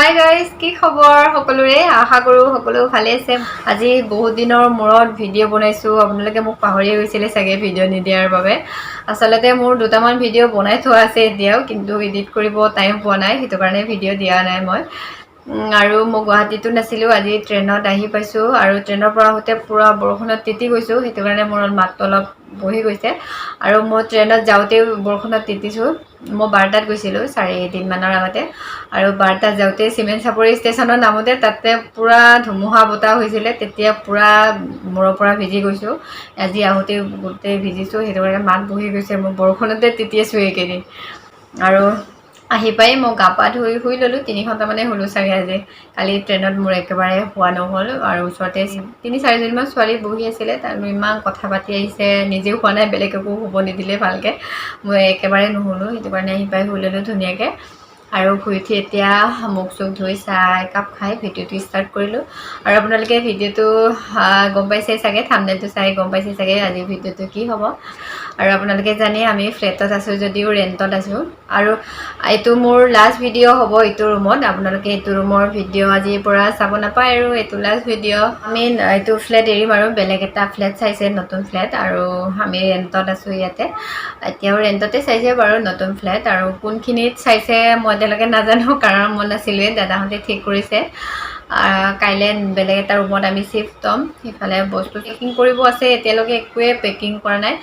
Hi guys, কি খবৰ সকলোৰে? আশা কৰোঁ সকলো ভালে আছে। আজি বহুত দিনৰ মূৰত ভিডিঅ' বনাইছোঁ। আপোনালোকে মোক পাহৰিয়ে গৈছিলে চাগে ভিডিঅ' নিদিয়াৰ বাবে। আচলতে মোৰ দুটামান ভিডিঅ' বনাই থোৱা আছে এতিয়াও, কিন্তু এডিট কৰিব টাইম পোৱা নাই, সেইটো কাৰণে ভিডিঅ' দিয়া নাই মই। আৰু মই গুৱাহাটীতো নাছিলোঁ, আজি ট্ৰেইনত আহি পাইছোঁ আৰু ট্ৰেইনৰ পৰা আহোঁতে পূৰা বৰষুণত তিতি গৈছোঁ, সেইটো কাৰণে মোৰ মাতটো অলপ বহি গৈছে। আৰু মই ট্ৰেইনত যাওঁতেও বৰষুণত তিতিছোঁ। মই 12টাত গৈছিলোঁ 4 দিনমানৰ আগতে আৰু 12টাত যাওঁতে চিমেণ্ট চাপৰি ষ্টেচনত নামোতে তাতে পূৰা ধুমুহা বতাহ হৈছিলে, তেতিয়া পূৰা মূৰৰ পৰা ভিজি গৈছোঁ। আজি আহোঁতেও গোটেই ভিজিছোঁ, সেইটো কাৰণে মাত বহি গৈছে। মই বৰষুণতে তিতি আছোঁ এইকেইদিন। আৰু আহি পাই মই গা পা ধুই শুই ল'লোঁ, 3 ঘণ্টামানে শুলোঁ চাগে আজি। কালি ট্ৰেইনত মোৰ একেবাৰে শুৱা নহ'ল। আৰু ওচৰতে তিনি চাৰিজনীমান ছোৱালী বহি আছিলে, তাত ইমান কথা পাতি আহিছে, নিজেও শুৱা নাই, বেলেগকো শুব নিদিলে ভালকৈ। মই একেবাৰে নুশুলোঁ, সেইটো কাৰণে আহি পাই শুই ল'লোঁ ধুনীয়াকৈ। আৰু শুই উঠি এতিয়া মুখ চুখ ধুই চাহ একাপ খাই ভিডিঅ'টো ষ্টাৰ্ট কৰিলোঁ। আৰু আপোনালোকে ভিডিঅ'টো গম পাইছে চাগে, থামনেলটো চাই গম পাইছে চাগে আজি ভিডিঅ'টো কি হ'ব। আৰু আপোনালোকে জানে, আমি ফ্লেটত আছোঁ যদিও ৰেণ্টত আছোঁ। আৰু এইটো মোৰ লাষ্ট ভিডিঅ' হ'ব এইটো ৰুমত। আপোনালোকে এইটো ৰুমৰ ভিডিঅ' আজিৰ পৰা চাব নাপায় আৰু এইটো লাষ্ট ভিডিঅ'। আমি এইটো ফ্লেট এৰিম আৰু বেলেগ এটা ফ্লেট চাইছে, নতুন ফ্লেট। আৰু আমি ৰেণ্টত আছোঁ ইয়াতে এতিয়াও। ৰেণ্টতে চাইছে বাৰু নতুন ফ্লেট। আৰু কোনখিনিত চাইছে মই এতিয়ালৈকে নাজানো, কাৰণ মই নাছিলোঁৱে, দাদাহঁতে ঠিক কৰিছে। কাইলৈ বেলেগ এটা ৰুমত আমি শ্বিফ্ট হ'ম। সিফালে বস্তু পেকিং কৰিব আছে, এতিয়ালৈকে একোৱে পেকিং কৰা নাই।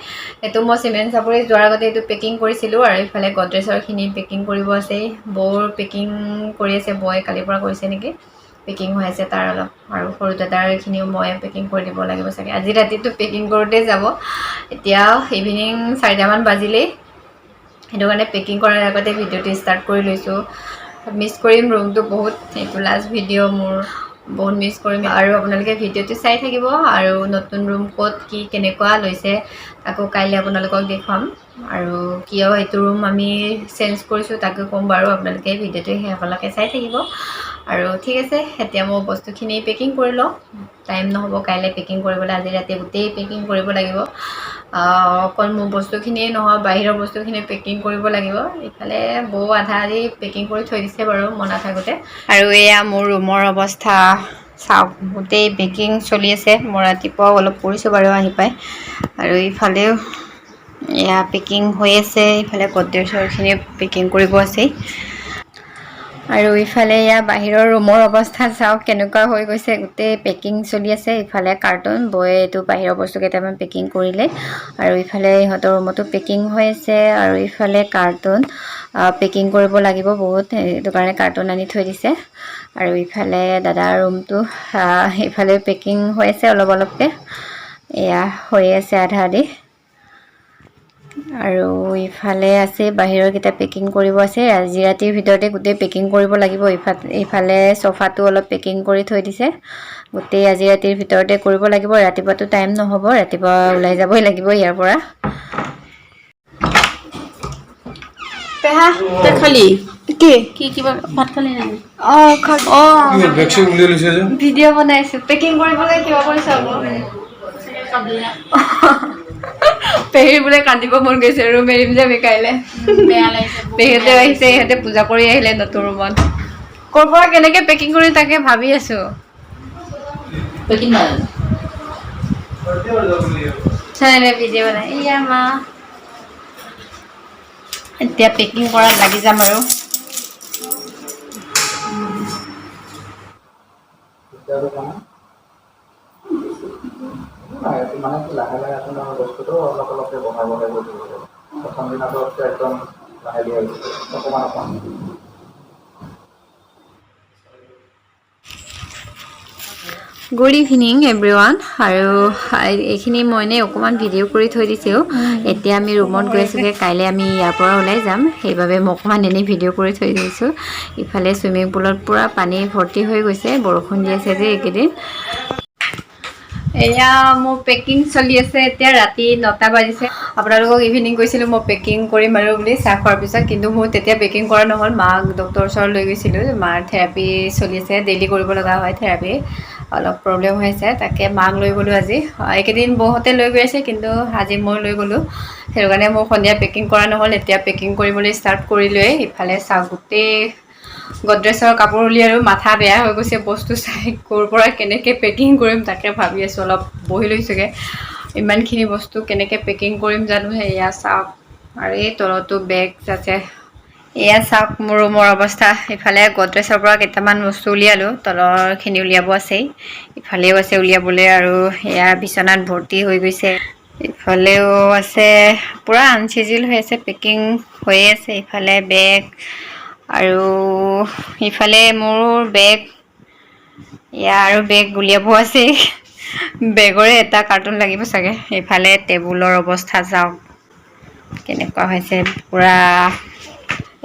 এইটো মই চিমেণ্ট চাপৰি যোৱাৰ আগতে এইটো পেকিং কৰিছিলোঁ। আৰু ইফালে গডৰেজৰখিনি পেকিং কৰিব আছে, বৌৰ পেকিং কৰি আছে, বৌয়ে কালিৰ পৰা কৰিছে নেকি, পেকিং হৈ আছে তাৰ অলপ। আৰু সৰু দাদাৰখিনিও মই পেকিং কৰি দিব লাগিব চাগে। আজি ৰাতিটো পেকিং কৰোঁতে যাব। এতিয়া ইভিনিং 4টামান বাজিলেই, সেইটো কাৰণে পেকিং কৰাৰ আগতে ভিডিঅ'টো ষ্টাৰ্ট কৰি লৈছোঁ। মিছ কৰিম ৰুমটো বহুত। এইটো লাষ্ট ভিডিঅ' মোৰ, বহুত মিছ কৰিম। আৰু আপোনালোকে ভিডিঅ'টো চাই থাকিব আৰু নতুন ৰুম ক'ত কি কেনেকুৱা লৈছে তাকো কাইলৈ আপোনালোকক দেখুৱাম। আৰু কিয় এইটো ৰুম আমি চেঞ্জ কৰিছোঁ তাকো ক'ম বাৰু। আপোনালোকে ভিডিঅ'টো শেষলৈকে চাই থাকিব। আৰু ঠিক আছে, এতিয়া মই বস্তুখিনি পেকিং কৰি লওঁ। টাইম নহ'ব কাইলৈ পেকিং কৰিবলৈ, আজি ৰাতি গোটেই পেকিং কৰিব লাগিব। অকল মোৰ বস্তুখিনিয়ে নহয়, বাহিৰৰ বস্তুখিনি পেকিং কৰিব লাগিব। ইফালে বৌ আধা আধি পেকিং কৰি থৈ দিছে বাৰু মই নাথাকোঁতে। আৰু এয়া মোৰ ৰুমৰ অৱস্থা চাওক, গোটেই পেকিং চলি আছে। মই ৰাতিপুৱাও অলপ কৰিছোঁ বাৰু আহি পাই। আৰু ইফালেও এয়া পেকিং হৈ আছে, ইফালে গডৰেজৰখিনি পেকিং কৰিব আছে। আৰু ইফালে এয়া বাহিৰৰ ৰুমৰ অৱস্থা চাওক কেনেকুৱা হৈ গৈছে, গোটেই পেকিং চলি আছে। ইফালে কাৰ্টুন, বৌয়ে এইটো বাহিৰৰ বস্তু কেইটামান পেকিং কৰিলে। আৰু ইফালে ইহঁতৰ ৰুমতো পেকিং হৈ আছে। আৰু ইফালে কাৰ্টুন পেকিং কৰিব লাগিব বহুত, সেইটো কাৰণে কাৰ্টুন আনি থৈ দিছে। আৰু ইফালে দাদাৰ ৰুমটো ইফালে পেকিং হৈ আছে অলপ অলপকৈ, এয়া হৈ আছে আধা আধি। আৰু ইফালে আছে বাহিৰৰ কেইটা পেকিং কৰিব আছে। আজি ৰাতিৰ ভিতৰতে গোটেই পেকিং কৰিব লাগিব। ইফালে চফাটো অলপ পেকিং কৰি থৈ দিছে। গোটেই আজি ৰাতিৰ ভিতৰতে কৰিব লাগিব, ৰাতিপুৱাটো টাইম নহ'ব, ৰাতিপুৱা ওলাই যাবই লাগিব ইয়াৰ পৰা। পেহা। তই খালি? কি? কি কিবা ভাত খালি নাই? অঁ। অঁ। বেগ চেগ উলিয়াই লৈছে যে। ভিডিঅ' বনাইছোঁ, পেকিং কৰিবলৈ কিবা কৰিছোঁ আকৌ। পেহীৰ বোলে কান্দিব মন গৈছে, ৰুম এৰিম যে আমি কাইলৈ। বেয়া লাগিছে বহুত। পেহীহঁতে আহিছে, ইহঁতে পূজা কৰি আহিলে নতুন ৰুমত। ক'ৰ পৰা কেনেকে পেকিং কৰি তাকে ভাবি আছো। পেকিং নাই। চাই ভিডিঅ' বনাই। এয়া মা, এতিয়া পেকিং কৰাত লাগি যাম আৰু। দিগদাৰটো মানে নাই, এইটো মানে কি, লাহে লাহে আপোনাৰ বস্তুটো অলপ অলপকৈ বঢ়াই বঢ়াই গৈ থাকিব লাগিব। প্ৰথম দিনাটো একদম লাহে ধীৰে অকণমান অকণমান। Good evening everyone. আৰু এইখিনি মই এনেই অকণমান ভিডিঅ' কৰি থৈ দিছোঁ। এতিয়া আমি ৰুমত গৈ আছোঁগৈ, কাইলৈ আমি ইয়াৰ পৰা ওলাই যাম, সেইবাবে মই অকণমান এনেই ভিডিঅ' কৰি থৈ দিছোঁ। ইফালে চুইমিং পুলত পূৰা পানী ভৰ্তি হৈ গৈছে, বৰষুণ দি আছে যে এইকেইদিন। এয়া মোৰ পেকিং চলি আছে। এতিয়া ৰাতি 9টা বাজিছে। আপোনালোকক ইভিনিং কৈছিলোঁ মই পেকিং কৰিম আৰু বুলি চাহ খোৱাৰ পিছত, কিন্তু মোৰ তেতিয়া পেকিং কৰা নহ'ল। মাক ডক্টৰৰ ওচৰত লৈ গৈছিলোঁ। মাৰ থেৰাপি চলি আছে, ডেইলি কৰিব লগা হয় থেৰাপি, অলপ প্ৰব্লেম হৈ আছে, তাকে মাক লৈ গ'লোঁ আজি। এইকেইদিন বৌহঁতে লৈ গৈ আছে, কিন্তু আজি মই লৈ গ'লোঁ, সেইটো কাৰণে মোৰ সন্ধিয়া পেকিং কৰা নহ'ল। এতিয়া পেকিং কৰিবলৈ ষ্টাৰ্ট কৰিলোৱেই। ইফালে চাওক, গোটেই গডৰেজৰ কাপোৰ উলিয়ালোঁ, মাথা বেয়া হৈ গৈছে বস্তু চাই, ক'ৰ পৰা কেনেকৈ পেকিং কৰিম তাকে ভাবি আছোঁ। অলপ বহি লৈছোঁগৈ, ইমানখিনি বস্তু কেনেকৈ পেকিং কৰিম জানো। এয়া চাওক, আৰু এই তলতো বেগ আছে। এয়া চাওক মোৰ ৰুমৰ অৱস্থা। ইফালে গডৰেজৰ পৰা কেইটামান বস্তু উলিয়ালোঁ, তলৰখিনি উলিয়াব আছেই, ইফালেও আছে উলিয়াবলৈ। আৰু এয়া বিচনাত ভৰ্তি হৈ গৈছে, ইফালেও আছে, পূৰা আনচিজিল হৈ আছে, পেকিং হৈয়ে আছে। ইফালে বেগ আৰু ইফালে মোৰ বেগ, এয়া আৰু বেগ উলিয়াব আছেই, বেগৰে এটা কাৰ্টুন লাগিব চাগে। ইফালে টেবুলৰ অৱস্থা চাওক কেনেকুৱা হৈছে, পূৰা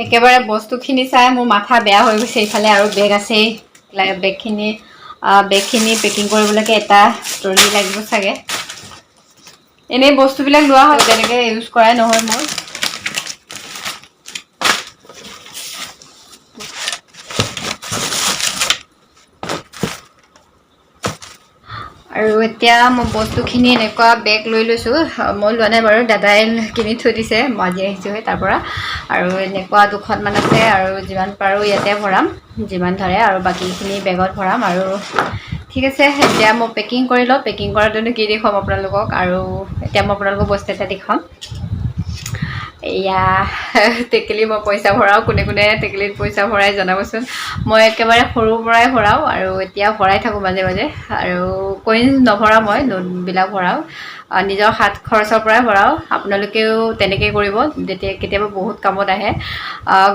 একেবাৰে বস্তুখিনি চাই মোৰ মাথা বেয়া হৈ গৈছে। ইফালে আৰু বেগ আছেই, বেগখিনি পেকিং কৰিবলৈকে এটা ট্ৰলি লাগিব চাগে। এনেই বস্তুবিলাক লোৱা হয়, তেনেকৈ ইউজ কৰাই নহয় মোৰ। আৰু এতিয়া মই বস্তুখিনি এনেকুৱা বেগ লৈ লৈছোঁ, মই লোৱা নাই বাৰু, দাদাই কিনি থৈ দিছে, মই আজি আহিছোঁহে তাৰ পৰা। আৰু এনেকুৱা দুখনমান আছে, আৰু যিমান পাৰোঁ ইয়াতে ভৰাম, যিমান ধৰে, আৰু বাকীখিনি বেগত ভৰাম। আৰু ঠিক আছে, এতিয়া মই পেকিং কৰি লওঁ। পেকিং কৰাটোনো কি দেখুৱাম আপোনালোকক। আৰু এতিয়া মই আপোনালোকক বস্তু এটা দেখুৱাম। এয়া টেকেলি মই পইচা ভৰাওঁ, কোনে কোনে টেকেলিত পইচা ভৰাই জনাবচোন। মই একেবাৰে সৰুৰ পৰাই ভৰাওঁ আৰু এতিয়া ভৰাই থাকোঁ মাজে মাজে। আৰু কইন নভৰাওঁ, মই নোটবিলাক ভৰাওঁ, নিজৰ হাত খৰচৰ পৰাই ভৰাওঁ। আপোনালোকেও তেনেকৈ কৰিব, যেতিয়া কেতিয়াবা বহুত কামত আহে,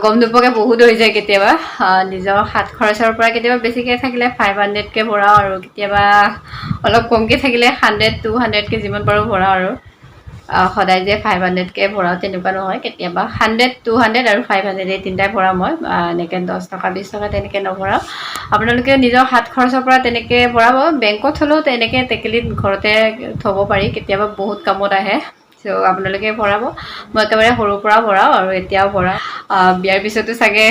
গম নোপোৱাকৈ বহুত হৈ যায় কেতিয়াবা। নিজৰ হাত খৰচৰ পৰা কেতিয়াবা বেছিকৈ থাকিলে 500কৈ ভৰাওঁ, আৰু কেতিয়াবা অলপ কমকৈ থাকিলে 100 200কৈ যিমান পাৰোঁ ভৰাওঁ। আৰু সদায় যে 500কৈ ভৰাওঁ তেনেকুৱা নহয়, কেতিয়াবা 100 200 আৰু 500 এই তিনিটাই ভৰাওঁ মই। এনেকৈ 10 টকা 20 টকা তেনেকৈ নভৰাওঁ। আপোনালোকে নিজৰ হাত খৰচৰ পৰা তেনেকৈ ভৰাব। বেংকত হ'লেও তেনেকৈ টেকেলিত ঘৰতে থ'ব পাৰি, কেতিয়াবা বহুত কামত আহে। চ' আপোনালোকে ভৰাব। মই একেবাৰে সৰুৰ পৰা ভৰাওঁ আৰু এতিয়াও ভৰাওঁ। বিয়াৰ পিছতো চাগে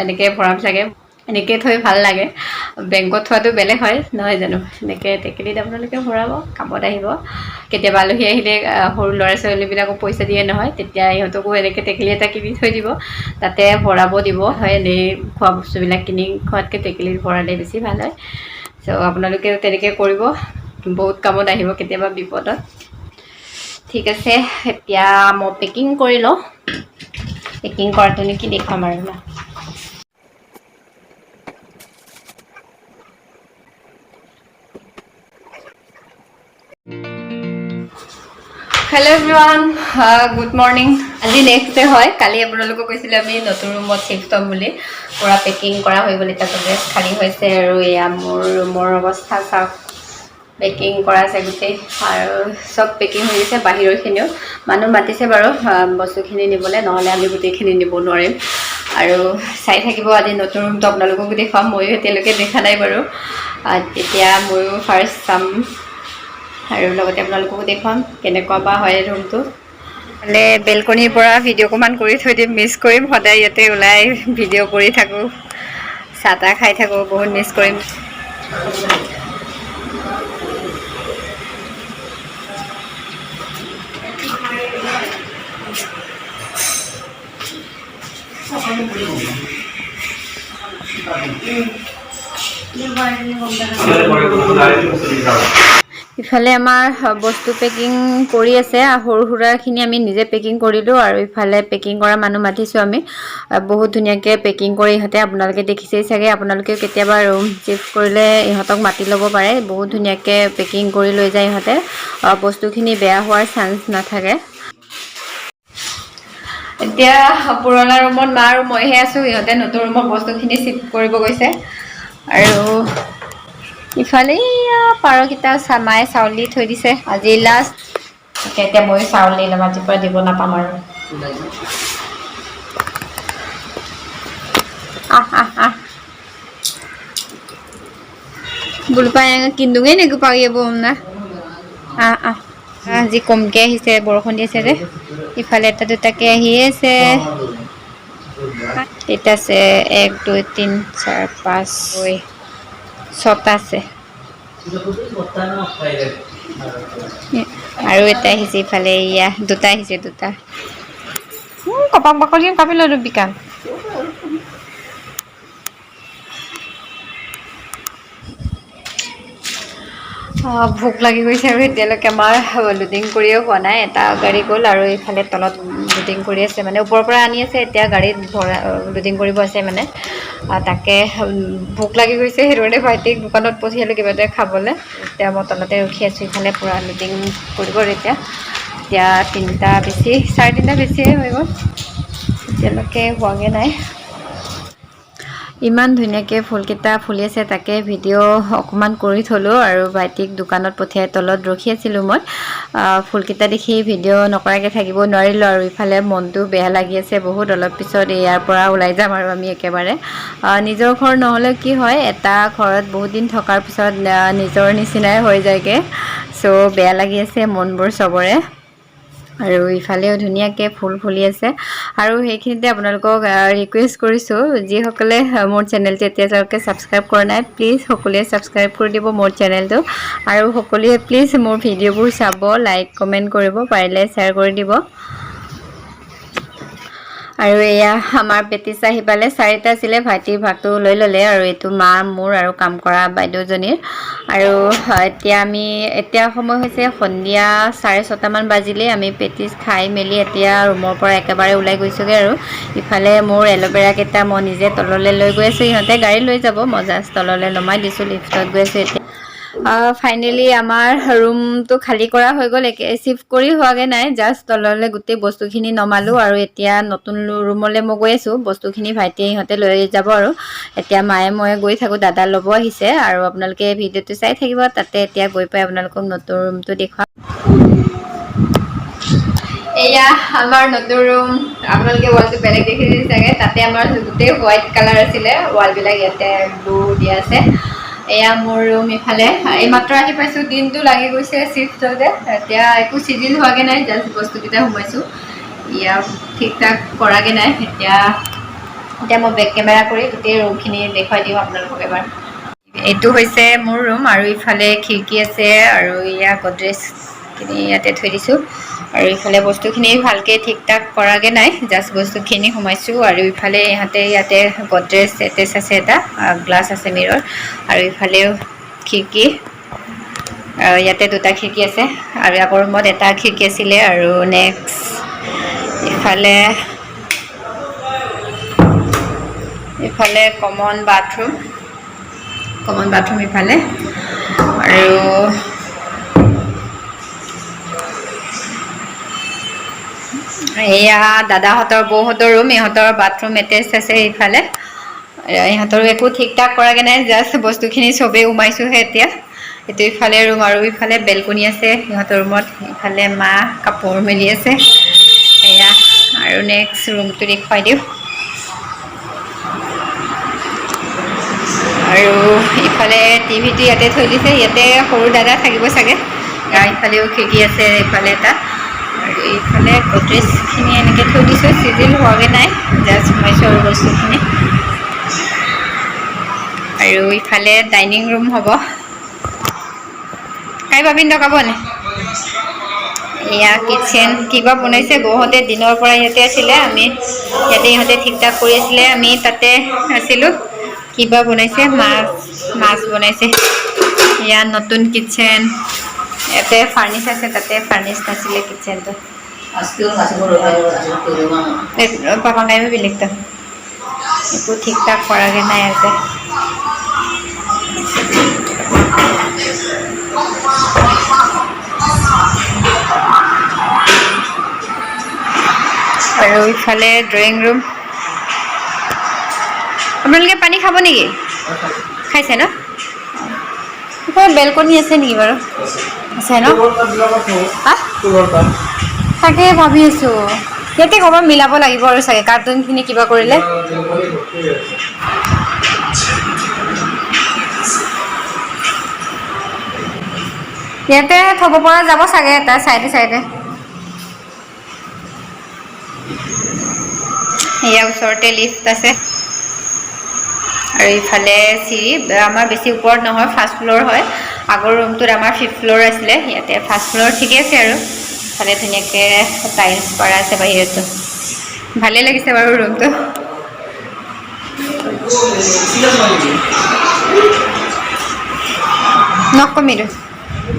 এনেকৈ ভৰাম চাগে। এনেকৈ থৈ ভাল লাগে, বেংকত থোৱাটো বেলেগ হয় নহয় জানো। এনেকৈ টেকেলিত আপোনালোকে ভৰাব, কামত আহিব। কেতিয়াবা আলহী আহিলে সৰু ল'ৰা ছোৱালীবিলাকক পইচা দিয়ে নহয়, তেতিয়া ইহঁতকো এনেকৈ টেকেলি এটা কিনি থৈ দিব, তাতে ভৰাব দিব হয়। এনেই খোৱা বস্তুবিলাক কিনি খোৱাতকৈ টেকেলিত ভৰালে বেছি ভাল হয়। চ' আপোনালোকেও তেনেকৈ কৰিব, বহুত কামত আহিব কেতিয়াবা বিপদত। ঠিক আছে, এতিয়া মই পেকিং কৰি লওঁ। পেকিং কৰাটো নেকি দেখুৱাম আৰু ন। Hello everyone, good morning. আজি নেক্সট ডে হয়। কালি আপোনালোকক কৈছিলে আমি নতুন ৰুমত শ্বিফ্ট হ'ম বুলি। পূৰা পেকিং কৰা হৈ গ'ল, এতিয়া গডৰেজ খালী হৈছে। আৰু এয়া মোৰ ৰুমৰ অৱস্থা চাওক, পেকিং কৰা আছে গোটেই, আৰু চব পেকিং হৈ গৈছে। বাহিৰৰখিনিও মানুহ মাতিছে বাৰু বস্তুখিনি নিবলৈ, নহ'লে আমি গোটেইখিনি নিব নোৱাৰিম। আৰু চাই থাকিব, আজি নতুন ৰুমটো আপোনালোককো দেখুৱাম। ময়ো এতিয়ালৈকে দেখা নাই বাৰু, তেতিয়া ময়ো ফাৰ্ষ্ট চাম আৰু লগতে আপোনালোককো দেখুৱাম কেনেকুৱা বা হয় ৰুমটো। মানে বেলকনিৰ পৰা ভিডিঅ' অকণমান কৰি থৈ দিম, মিছ কৰিম সদায় ইয়াতে ওলাই ভিডিঅ' কৰি থাকোঁ, চাহ তাহ খাই থাকোঁ, বহুত মিছ কৰিম। ইফালে আমাৰ বস্তু পেকিং কৰি আছে, সৰু সুৰাখিনি আমি নিজে পেকিং কৰিলোঁ। আৰু ইফালে পেকিং কৰা মানুহ মাতিছোঁ আমি, বহুত ধুনীয়াকৈ পেকিং কৰি ইহঁতে, আপোনালোকে দেখিছেই চাগে। আপোনালোকেও কেতিয়াবা ৰুম চিফ্ট কৰিলে ইহঁতক মাতি ল'ব পাৰে, বহুত ধুনীয়াকৈ পেকিং কৰি লৈ যায় ইহঁতে, বস্তুখিনি বেয়া হোৱাৰ চান্স নাথাকে। এতিয়া পুৰণা ৰুমত মা আৰু মইহে আছোঁ, ইহঁতে নতুন ৰুমৰ বস্তুখিনি চিফ্ট কৰিব গৈছে। আৰু ইফালে পাৰকেইটা মায়ে চাউল দি থৈ দিছে, আজি লাষ্ট। এতিয়া ময়ো চাউল দি ল'ম, আজিৰ পৰা দিব নাপাম আৰু। আহ আহ আহ বোলো পাই কিন্দুঙেই নেকি পাৰিব না। আহ আহ আজি কমকৈ আহিছে, বৰষুণ দি আছে যে। ইফালে এটা দুটাকৈ আহিয়ে আছে। কেইটা আছে? 1 2 3 4 5 6 6টা আছে। আৰু এটা আহিছে ইফালে, এয়া দুটা আহিছে, দুটা। কপাক বাকলি কাপি ললো বিকান। ভোক লাগি গৈছে আৰু এতিয়ালৈকে আমাৰ লোডিং কৰিয়ে হোৱা নাই। এটা গাড়ী গ'ল আৰু এইফালে তলত লোডিং কৰি আছে, মানে ওপৰৰ পৰা আনি আছে, এতিয়া গাড়ীত ভৰা লোডিং কৰিব আছে মানে। তাকে ভোক লাগি গৈছে, সেইটো কাৰণে ভাইটিক দোকানত পঠিয়ালোঁ কিবা এটা খাবলৈ। এতিয়া মই তলতে ৰখি আছোঁ, ইফালে পূৰা লোডিং কৰিব। এতিয়া এতিয়া তিনিটা বেছি, 3:30 বেছিয়ে হৈ গ'ল, এতিয়ালৈকে হোৱাগৈ নাই। ইমান ধুনীয়াকৈ ফুলকেইটা ফুলি আছে, তাকে ভিডিঅ' অকণমান কৰি থ'লোঁ আৰু ভাইটিক দোকানত পঠিয়াই তলত ৰখি আছিলোঁ মই। ফুলকেইটা দেখি ভিডিঅ' নকৰাকৈ থাকিব নোৱাৰিলোঁ আৰু ইফালে মনটো বেয়া লাগি আছে বহুত। অলপ পিছত ইয়াৰ পৰা ওলাই যাম আৰু আমি একেবাৰে। নিজৰ ঘৰ নহ'লে কি হয়, এটা ঘৰত বহুত দিন থকাৰ পিছত নিজৰ নিচিনাই হৈ যায়গৈ। চ' বেয়া লাগি আছে মনবোৰ চবৰে। আৰু ইফালেও ধুনীয়াকৈ ফুল ফুলি আছে। আৰু সেইখিনিতে আপোনালোকক ৰিকুৱেষ্ট কৰিছোঁ, যিসকলে মোৰ চেনেলটো এতিয়ালৈকে ছাবস্ক্ৰাইব কৰা নাই, প্লিজ সকলোৱে ছাবস্ক্ৰাইব কৰি দিব মোৰ চেনেলটো। আৰু সকলোৱে প্লিজ মোৰ ভিডিঅ'বোৰ চাব, লাইক কমেণ্ট কৰিব, পাৰিলে শ্বেয়াৰ কৰি দিব। আৰু এয়া আমাৰ পেটিছ আহি পালে, 4টা আছিলে, ভাইটিৰ ভাগটো লৈ ল'লে। আৰু এইটো মা, মোৰ আৰু কাম কৰা বাইদেউজনীৰ। আৰু এতিয়া সময় হৈছে সন্ধিয়া 6:30মান বাজিলে। আমি পেটিছ খাই মেলি এতিয়া ৰুমৰ পৰা একেবাৰে ওলাই গৈছোঁগৈ। আৰু ইফালে মোৰ এল'ভেৰাকেইটা মই নিজে তললৈ লৈ গৈ আছোঁ, ইহঁতে গাড়ী লৈ যাব, মই জাষ্ট তললৈ নমাই দিছোঁ, লিফ্টত গৈ আছোঁ এতিয়া। ফাইনেলি আমাৰ ৰুমটো খালী কৰা হৈ গ'ল, একে চিফ্ট কৰি হোৱাগৈ নাই, জাষ্ট তললৈ গোটেই বস্তুখিনি নমালোঁ। আৰু এতিয়া নতুন ৰুমলৈ মই গৈ আছোঁ, বস্তুখিনি ভাইটিয়ে ইহঁতে লৈ যাব। আৰু এতিয়া মায়ে ময়ে গৈ থাকোঁ, দাদা ল'ব আহিছে। আৰু আপোনালোকে ভিডিঅ'টো চাই থাকিব, তাতে এতিয়া গৈ পাই আপোনালোকক নতুন ৰুমটো দেখুৱাম। এয়া আমাৰ নতুন ৰুম। আপোনালোকে ৱালটো বেলেগ দেখিছে চাগে, তাতে আমাৰ গোটেই হোৱাইট কালাৰ আছিলে ৱালবিলাক, ইয়াতে ব্লু দিয়া আছে। এয়া মোৰ ৰুম। ইফালে এইমাত্ৰ আহি পাইছোঁ, দিনটো লাগি গৈছে চিফ্ট হওঁতে। এতিয়া একো চিজিল হোৱাগৈ নাই, জাষ্ট বস্তুকেইটা সোমাইছোঁ, ইয়াৰ ঠিক ঠাক কৰাগৈ নাই। এতিয়া এতিয়া মই বেক কেমেৰা কৰি গোটেই ৰুমখিনি দেখুৱাই দিওঁ আপোনালোকক এবাৰ। এইটো হৈছে মোৰ ৰুম আৰু ইফালে খিৰিকী আছে আৰু ইয়াৰ গডৰেজখিনি ইয়াতে থৈ দিছোঁ। আৰু ইফালে বস্তুখিনি ভালকৈ ঠিক ঠাক কৰাগৈ নাই, জাষ্ট বস্তুখিনি সোমাইছোঁ। আৰু ইফালে ইহঁতে ইয়াতে গডৰেজ এটেচ আছে, এটা গ্লাছ আছে মিৰৰ। আৰু ইফালেও খিৰিকী, আৰু ইয়াতে দুটা খিৰিকী আছে। আৰু আগৰ ৰুমত এটা খিৰিকী আছিলে। আৰু নেক্সট ইফালে ইফালে কমন বাথৰুম ইফালে। আৰু এয়া দাদাহঁতৰ বৌহঁতৰ ৰুম, ইহঁতৰ বাথৰুম এটেচ আছে ইফালে। ইহঁতৰো একো ঠিক ঠাক কৰাগৈ নাই, জাষ্ট বস্তুখিনি চবেই সোমাইছোঁহে এতিয়া। এইটো ইফালে ৰুম আৰু ইফালে বেলকনি আছে ইহঁতৰ ৰুমত। ইফালে মা কাপোৰ মেলি আছে। এয়া আৰু নেক্সট ৰুমটো দেখুৱাই দিওঁ। আৰু ইফালে টিভিটো ইয়াতে থৈ দিছে, ইয়াতে সৰু দাদা থাকিব চাগে। ইফালেও খিৰিকী আছে, ইফালে এটা। আৰু এইফালে গডৰেজখিনি এনেকৈ থৈ দিছোঁ, চিজিল হোৱাগৈ নাই, জাষ্ট সোমাইছোঁ আৰু বস্তুখিনি। আৰু ইফালে ডাইনিং ৰুম হ'ব। কাই ভাবিন দকাব নে? এয়া কিটচেন কিবা বনাইছে বৌহঁতে, দিনৰ পৰা ইয়াতে আছিলে, আমি ইয়াতে ইহঁতে ঠিক ঠাক কৰি আছিলে, আমি তাতে আছিলোঁ। কিবা বনাইছে, মাছ মাছ বনাইছে। এয়া নতুন কিটচেন, ইয়াতে ফাৰ্নিচ আছে, তাতে ফাৰ্নিচ নাছিলে কিটচেনটো। বেলেগ একো ঠিক ঠাক কৰাগৈ নাই ইয়াতে। আৰু ইফালে ড্ৰয়িং ৰুম। আপোনালোকে পানী খাব নেকি? খাইছে ন? ইফালে বেলকনি আছে নেকি বাৰু? আছে ন? তাকে ভাবি আছোঁ, ইয়াতে ক'ৰবাত মিলাব লাগিব আৰু চাগে কাৰ্টুনখিনি কিবা কৰিলে। ইয়াতে থ'ব পৰা যাব চাগে এটা চাইডে চাইডে। ইয়াৰ ওচৰতে লিফ্ট আছে। আৰু ইফালে চিৰি, আমাৰ বেছি ওপৰত নহয়, ফাৰ্ষ্ট ফ্ল'ৰ হয়। আগৰ ৰুমটোত আমাৰ ফিফ্থ ফ্ল'ৰ আছিলে, ইয়াতে ফাৰ্ষ্ট ফ্ল'ৰ ঠিকে আছে। আৰু ইফালে ধুনীয়াকৈ টাইলছ পৰা আছে বাহিৰতো, ভালেই লাগিছে বাৰু ৰুমটো। নকমিলো। আৰু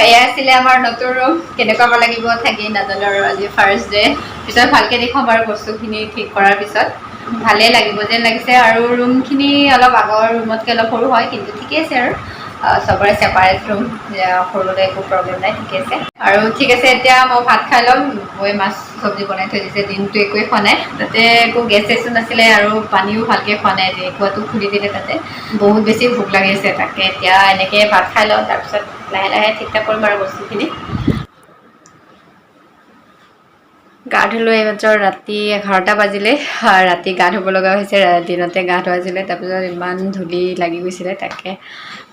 এয়া আছিলে আমাৰ নতুন ৰুম। কেনেকুৱা লাগিব থাকি নাজানো আৰু, আজি ফাৰ্ষ্ট ডে। পিছত ভালকৈ দেখুৱাম বাৰু, বস্তুখিনি ঠিক কৰাৰ পিছত ভালেই লাগিব যেন লাগিছে। আৰু ৰুমখিনি অলপ আগৰ ৰুমতকৈ অলপ সৰু হয়, কিন্তু ঠিকে আছে আৰু। চবৰে ছেপাৰেট ৰুম, সৰুলৈ একো প্ৰব্লেম নাই, ঠিকে আছে। আৰু ঠিক আছে, এতিয়া মই ভাত খাই ল'ম। বৌয়ে মাছ চব্জি বনাই থৈ দিছে। দিনটো একোৱে খোৱা নাই, তাতে একো গেছ চেছো নাছিলে আৰু পানীও ভালকৈ খোৱা নাই আজি। কুঁৱাটো খুলি দিলে, তাতে বহুত বেছি ভোক লাগি আছে। তাকে এতিয়া এনেকৈ ভাত খাই লওঁ, তাৰপিছত লাহে লাহে ঠিক ঠাক কৰিম আৰু বস্তুখিনি। গা ধুলোঁ এইমাত্ৰ। ৰাতি 11টা বাজিলে। ৰাতি গা ধুব লগা হৈছে। দিনতে গা ধোৱা আছিলে, তাৰপিছত ইমান ধূলি লাগি গৈছিলে। তাকে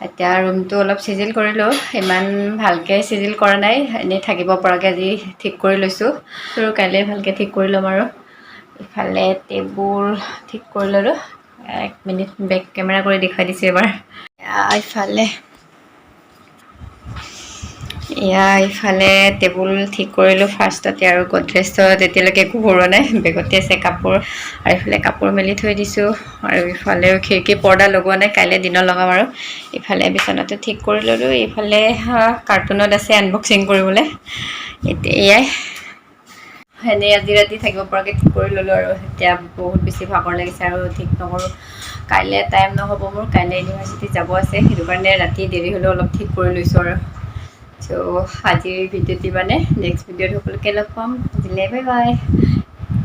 এতিয়া ৰুমটো অলপ চিজিল কৰিলোঁ। ইমান ভালকৈ চিজিল কৰা নাই, এনেই থাকিব পৰাকৈ আজি ঠিক কৰি লৈছোঁ আৰু কাইলৈ ভালকৈ ঠিক কৰি ল'ম। আৰু ইফালে টেবুল ঠিক কৰি ল'লোঁ। এক মিনিট, বেক কেমেৰা কৰি দেখুৱাই দিছোঁ এবাৰ। ইফালে টেবুল ঠিক কৰিলোঁ ফাৰ্ষ্টতে। আৰু গডৰেজত এতিয়ালৈকে একো ভৰোৱা নাই, বেগতে আছে কাপোৰ। আৰু ইফালে কাপোৰ মেলি থৈ দিছোঁ। আৰু ইফালেও খিৰিকী পৰ্দা লগোৱা নাই, কাইলৈ দিনত লগাম। আৰু ইফালে বিচনাটো ঠিক কৰি ল'লোঁ। ইফালে কাৰ্টুনত আছে আনবক্সিং কৰিবলৈ। এতিয়া এয়াই, এনেই আজি ৰাতি থাকিব পৰাকৈ ঠিক কৰি ল'লোঁ। আৰু এতিয়া বহুত বেছি ভাগৰ লাগিছে আৰু ঠিক নকৰোঁ, কাইলৈ টাইম নহ'ব মোৰ। কাইলৈ ইউনিভাৰ্চিটি যাব আছে, সেইটো কাৰণে ৰাতি দেৰি হ'লেও অলপ ঠিক কৰি লৈছোঁ। আৰু চ' আজিৰ ভিডিঅ'টি মানে, নেক্সট ভিডিঅ'ত সকলোকে লগ পাম। আজিলৈ বাই বাই।